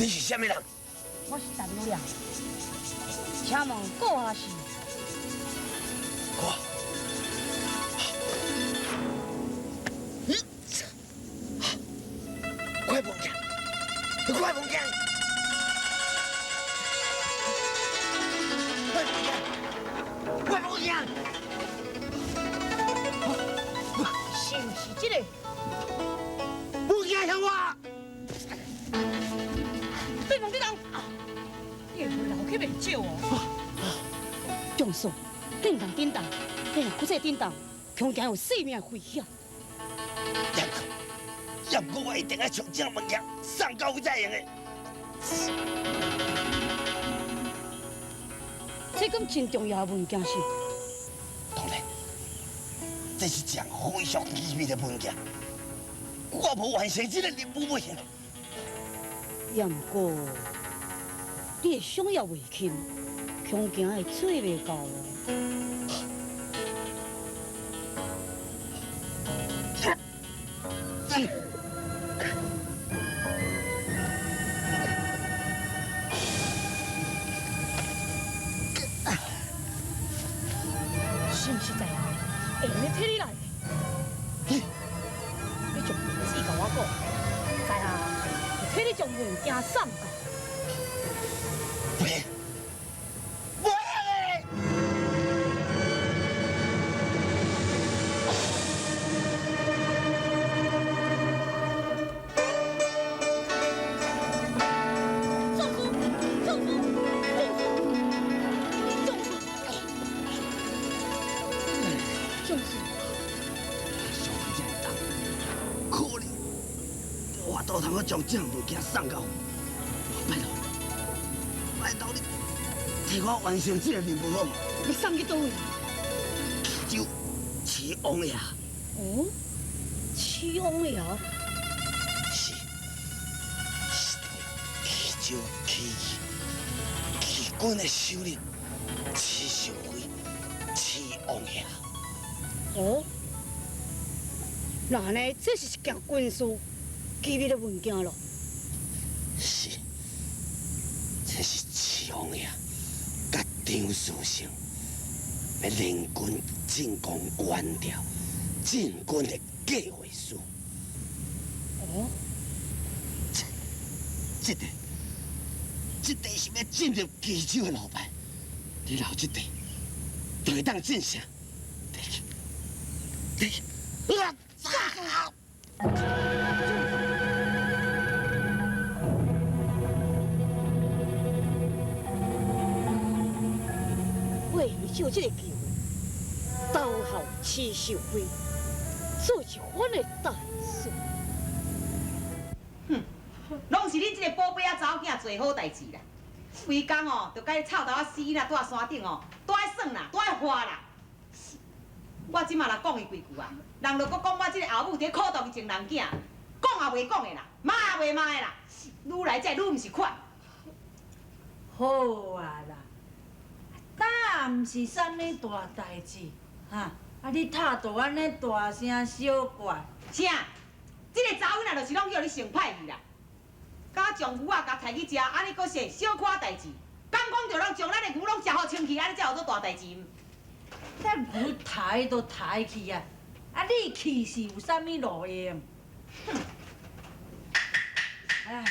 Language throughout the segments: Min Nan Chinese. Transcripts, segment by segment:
你是啥物人？我是陈女良，请问阁下是？我。快物件，快物件，快物件，快物件！是毋是这个？物件向我。对人对人，你会留去袂少哦。将士，叮当叮当，你若搁再叮当，恐惊有性命危险。也毋过我一定爱将这物件送到位才用的。这敢真重要的文件是？当然，这是一项非常机密的文件，我无完成这个任务不行。也毋过，你的伤也未轻，恐惊会做袂到哦。是毋是在下会用得替你来？你将地址共我讲，在下就替你将物件送到。不行，不行！将士，将士，将士，将士，将士。上这么重，可能我都通将这物件送到。拜托，拜托你，替我完成这个任务好无？你送去佗位？岐州齐王爷。哦，齐王爷。是，是岐州起义起军的首领齐秀辉，齐王爷。哦，那按呢，这是一件军事机密的文件咯。是，这是齐王爷佮张士诚欲联军进攻元朝进军的计划书。哦，这个是欲进入岐州的路牌，你留这块，就会当进城。对，啊！喂，你就这个机会，投效齐秀辉，做一番的大事。哼，拢是恁这个宝贝仔查某囝做好代志啦。规工哦，就佮你臭头仔死囡仔蹛山顶哦，蹛咧耍啦，蹛咧花啦。我这马若讲伊几句啊，人就阁讲我这个后母伫咧苦毒伊情人囝，讲也袂讲的啦，骂也袂骂的啦，愈来才愈毋是款。好啊啦，胆毋是啥物大代志，哈？啊，你拍赌按呢大声小怪？啥？这个查某囡仔就是拢叫你想歹去啦。敢将牛仔共刣去食，按呢阁是小可代志？敢讲著拢将咱的牛拢食予清气，按呢才叫做大代志毋？这牛刣都刣去啊！啊，你去是有啥物路用？哼！哎，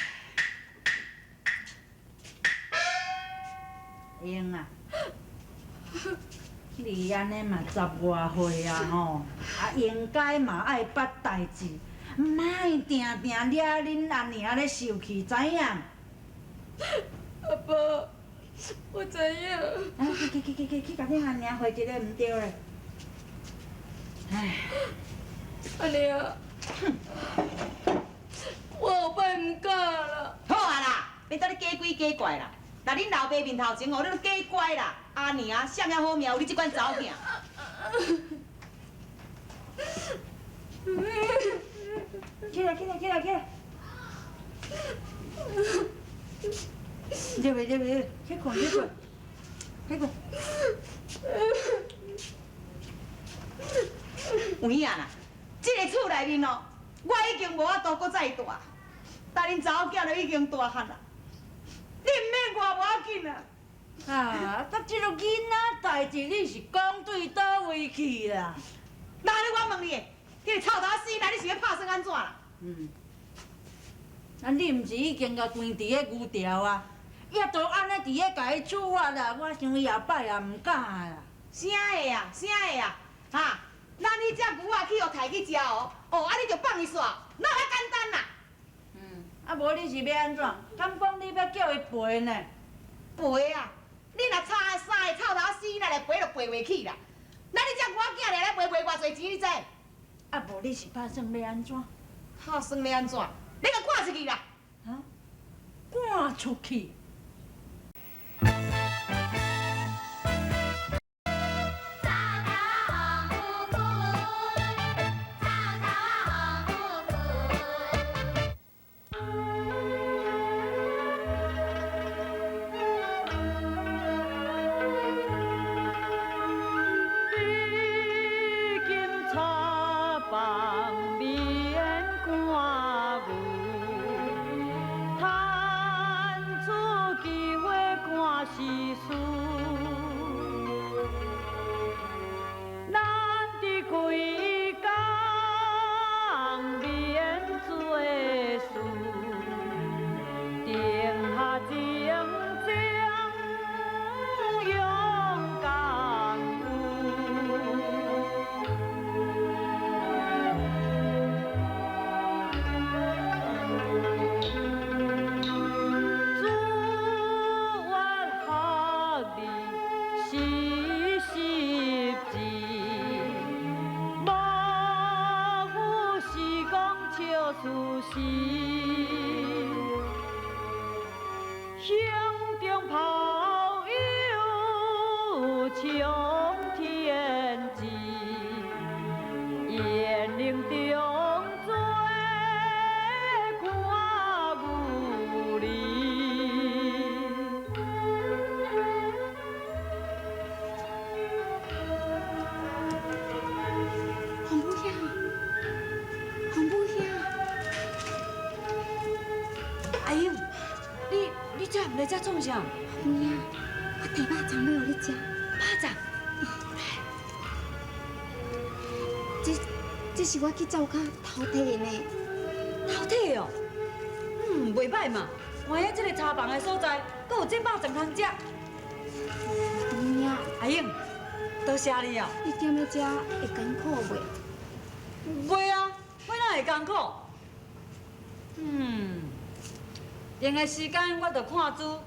英啊，你按呢嘛十外岁啊吼，啊应该嘛爱捌代志，毋莫定定惹恁阿娘咧受气，知影？阿爸，我知影。啊，去去去去去，去共恁阿娘回一个毋对咧。唉，阿娘，我后摆毋敢啦。好啊啦，别当你假鬼假怪啦。若恁老爸面头前哦，你拢假乖啦。阿娘，啥物好命有你这款查某囝？起来起来起来起来！入去入去，去睏去睏，去睏。有影啦，这个厝内面哦，我已经无法度阁再蹛，但恁查某囝都已经大汉啦，你毋免我無要緊啊。啊，搭這个囡仔代誌，你是講對佗位去啦？那你我問你，這个臭頭死啦，你是欲拍算按怎啦？嗯。啊，你毋是已經共關佇咧牛牢啊？也都按呢佇咧共伊處罰啦，我想伊後擺也毋敢啦。啥會啊？啥會啊？哈！咱彼隻牛仔去予刣去食哦，哦，啊你就放伊煞，哪有遐簡單啦？嗯，啊無你是欲按怎？敢講你欲叫伊賠呢？賠啊！你若插三个臭頭死，來賠就賠袂起啦。咱彼隻牛仔囝來賠賠偌濟錢，你知？啊無你是拍算欲按怎？拍算欲按怎？你共趕出去啦！啊？趕出去？創啥？母兄，我提肉粽欲予你食。肉粽？這是我去灶跤偷提的呢。偷提的哦？嗯，袂䆀嘛。原來這个茶房的所在，閣有這肉粽通食。母兄，阿英，多謝你哦。你踮咧遮會艱苦袂？袂啊，我哪會艱苦？嗯，閒的時間我就看書。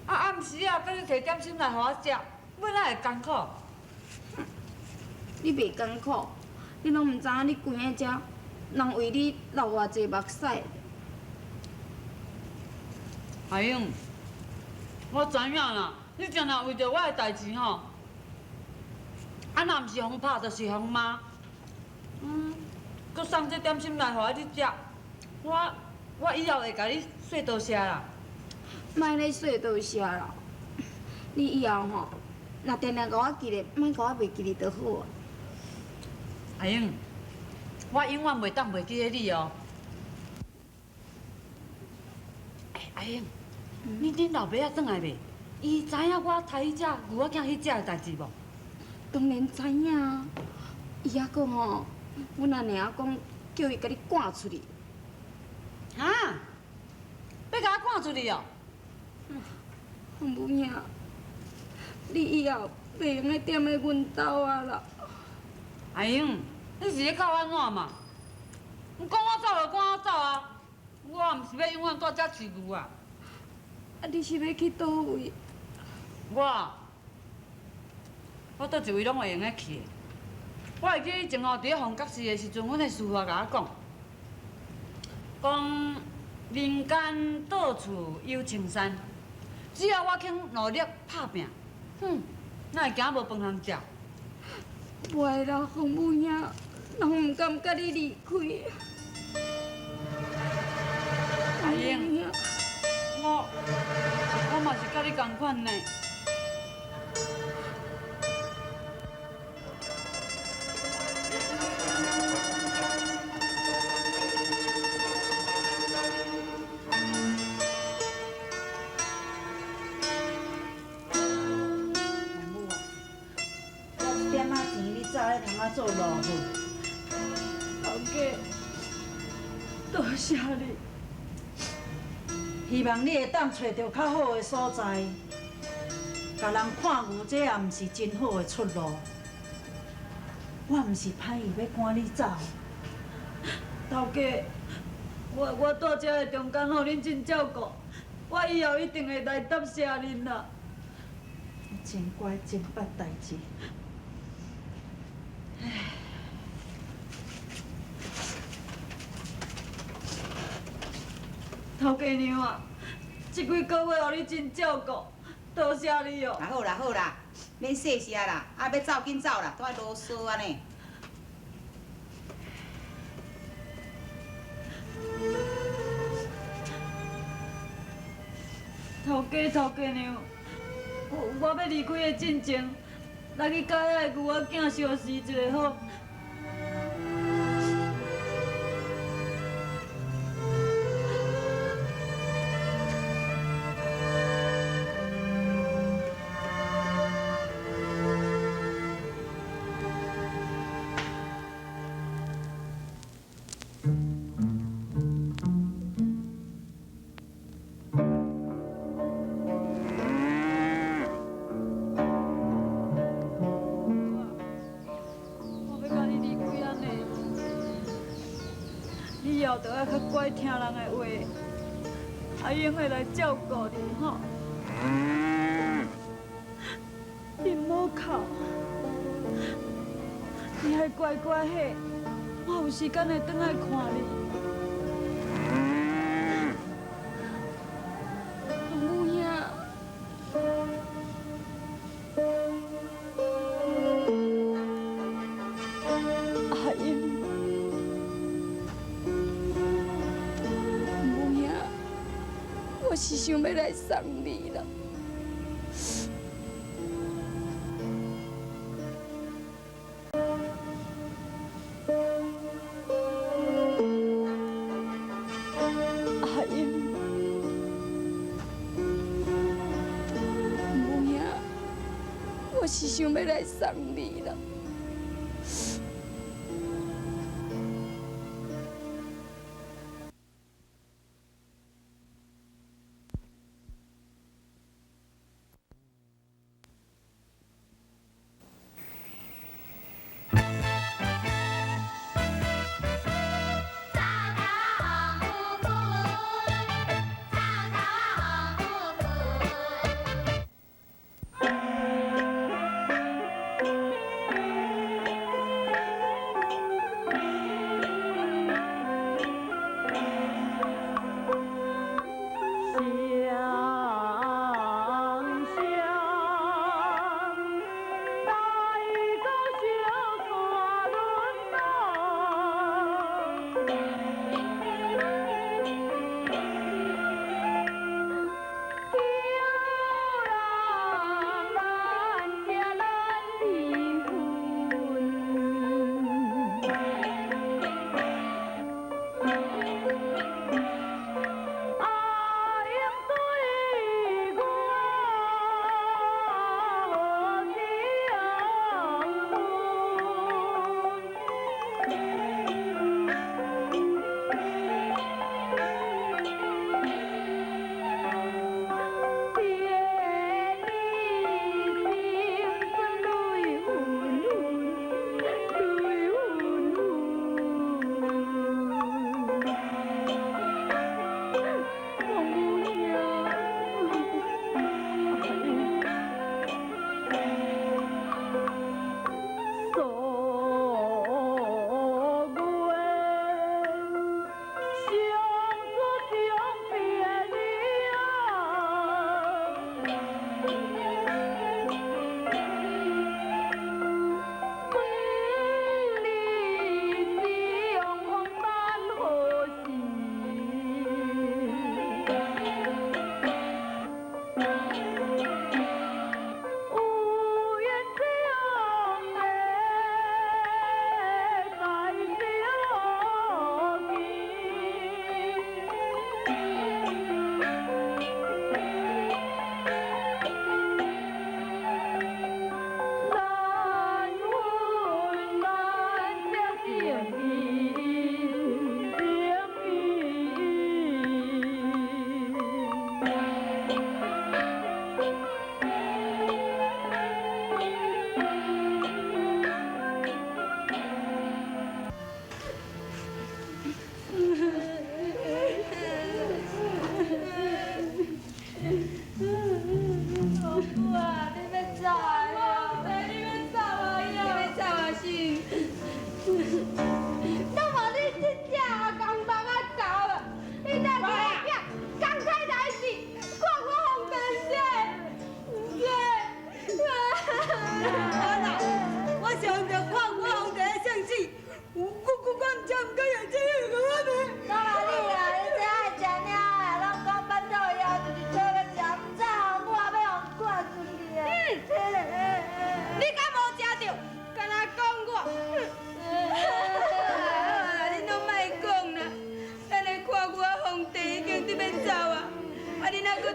啊，暗時啊，閣你提點心來予我食，我哪會艱苦？你袂艱苦，你攏毋知影你關佇遮，人為你流偌濟目屎。阿英，我知影啦，你定定為著我的代誌吼，啊，若毋是予拍，就是予罵。嗯，閣送這點心來予我你食，我以後會共你說多謝啦。莫咧說多謝啦，你以後吼，若定定共我記咧，莫共我袂記咧就好啊。阿英，我永遠袂當袂記得你哦。欸，阿英，你恁老爸仔轉來未？伊知影我刣彼隻牛仔囝彼隻的代誌無？當然知影啊，伊猶閣吼，阮阿娘講叫伊共你趕出去。哈？欲共我趕出去哦？洪母兄，你以後袂用咧踮咧阮兜啊啦。阿英，你是咧教按怎嘛？你趕我走就趕我走啊！我毋是欲永遠蹛遮飼牛啊！啊，你是欲去佗位？我佗一位攏會用得去的。我會記以前吼，佇咧鳳閣寺的時陣，阮的師父共我講，講人間到處有青山，只要我肯努力拍拚，哼，哪會驚無飯通食？袂啦，洪母兄，人毋甘共你離開。阿英，我嘛是佮你仝款呢。做路好？头家，多谢你。希望你会当揣著較好的所在，共人看牛，這也毋是真好的出路。我毋是歹意欲趕你走。頭家，我蹛遮的中間予恁真照顧，我以後一定會來答謝恁啦。你真乖，真捌代誌。頭家娘啊，這幾个月予你真照顧，多謝你哦。啦好啦好啦，免謝謝啦，啊欲走緊走啦，都愛囉嗦按呢。頭家頭家娘，我欲離開的進前，來去佮遐个牛仔囝相視一下好。我欲共你離開按呢，你以後著愛較乖聽人的話，阿英會來照顧你吼。你毋好哭，你愛乖乖的，我有時間會轉來看你。母兄，阿英，母兄，我是想欲來送你啦。阿英，母兄，我是想欲來送你啦。阿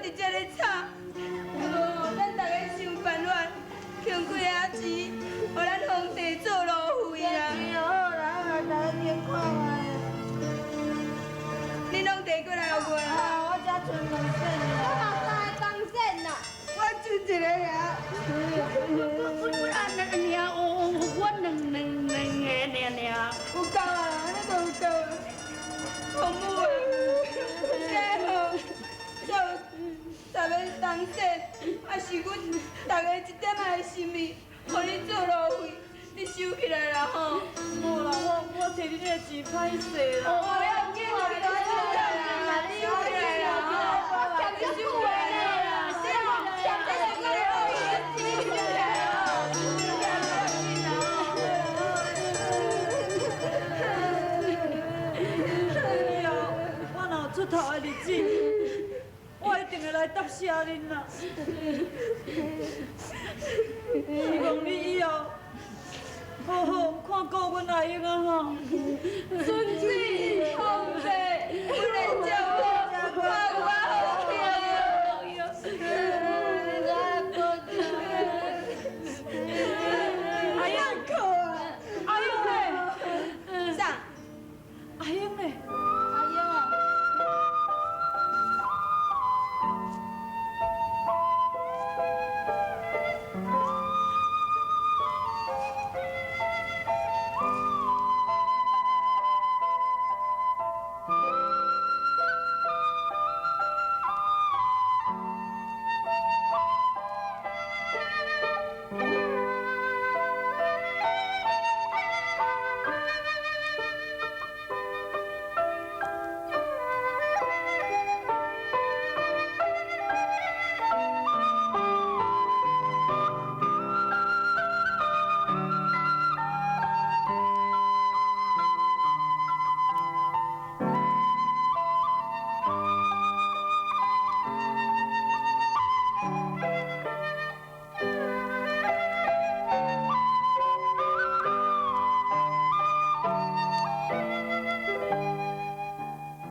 伫遮咧吵，啊無咱逐家想辦法，窮幾仔錢，予咱皇帝做路費啦。好啦好啦，大家先看覓。你攏提過來予我。啊，我才賰兩仙。我嘛三个銅仙啦，我賰一个爾。我爾，我兩兩兩个爾爾。有夠啊，按呢就有夠。父母啊，這吼，才有十个銅仙，也是阮逐家一點仔的心意，予你做路費，你收起來啦吼。無啦，我提恁的錢歹勢啦。不要緊啦，你收起來啦，你收起來啦，我欠你收起來啦，欠這個錢收起來啦。以後我若有出頭的日子，我一定會來答謝恁啦。希望你以後好好看顧阮阿英啊吼。孫子，好。